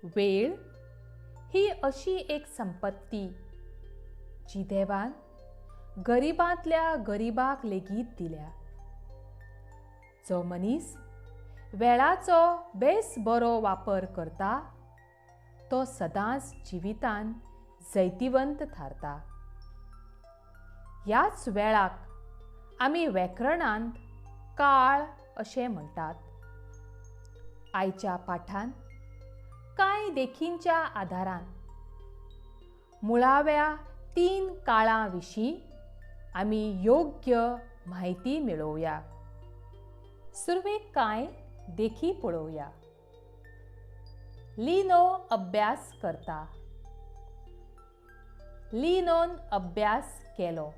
वेळ ही अशी एक संपत्ती जी देवान गरिबांतल्या गरिबाक लेगीत दिल्या. जो मनीस वेळाचो बेस बरो वापर करता तो सदांच जिवितान जैतिवंत थारता. ह्याच वेळाक आमी व्याकरणांत काळ अशें म्हणटात. आयच्या पाठान कांय देखींच्या आदारान मुळाव्या 3 काळां विशीं आमी योग्य म्हायती मेळोवया. सुरवेक कांय देखी पळोवया. लिनो अभ्यास करता. लिनोन अभ्यास केलो.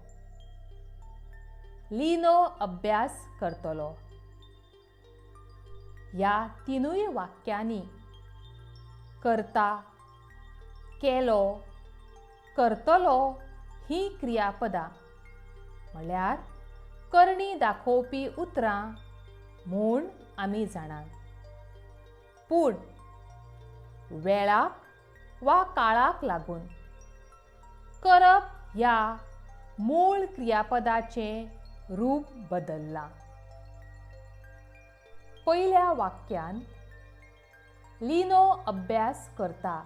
लिनो अभ्यास करतलो. ह्या तिनूय वाक्यांनी करता, केलो, करतलो ही क्रियापदां म्हळ्यार करणी दाखोवपी उतरां म्हूण आमी जाणात. पूण वेळाक वा काळाक लागून करप ह्या मूळ क्रियापदाचें रूप बदल्लां. पयल्या वाक्यान लिनो अभ्यास करता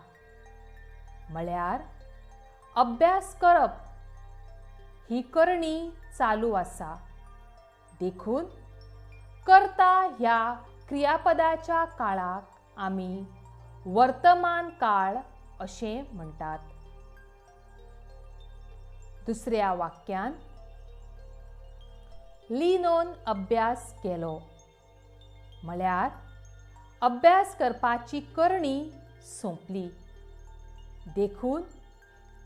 म्हळ्यार अभ्यास करप ही करणी चालू आसा, देखून करता ह्या क्रियापदाच्या काळाक आमी वर्तमान काळ अशें म्हणटात. दुसऱ्या वाक्यान लिनोन अभ्यास केलो म्हळ्यार अभ्यास करपाची करणी सोंपली, देखून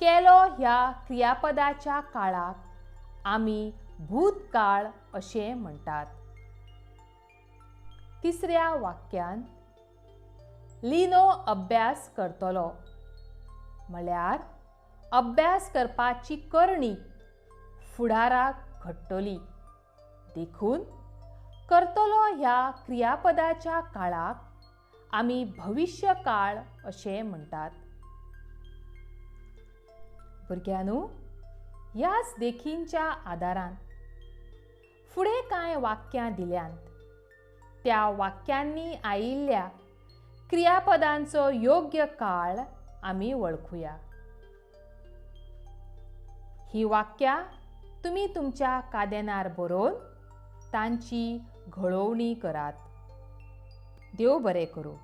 केलो ह्या क्रियापदाच्या काळाक आमी भूतकाळ अशें म्हणटात. तिसऱ्या वाक्यान लिनो अभ्यास करतलो म्हळ्यार अभ्यास करपाची करणी फुडाराक घडटली, देखून करतलो ह्या क्रियापदाच्या काळाक आमी भविश्यकाळ अशें म्हणटात. भुरग्यांनो, ह्याच देखींच्या आदारान फुडें कांय वाक्यां दिल्यांत. त्या वाक्यांनी आयिल्ल्या क्रियापदांचो योग्य काळ आमी वळखुया. ही वाक्यां तुमी तुमच्या कादेनार बरोवन तांची घडोवणी करात. देव बरें करूं.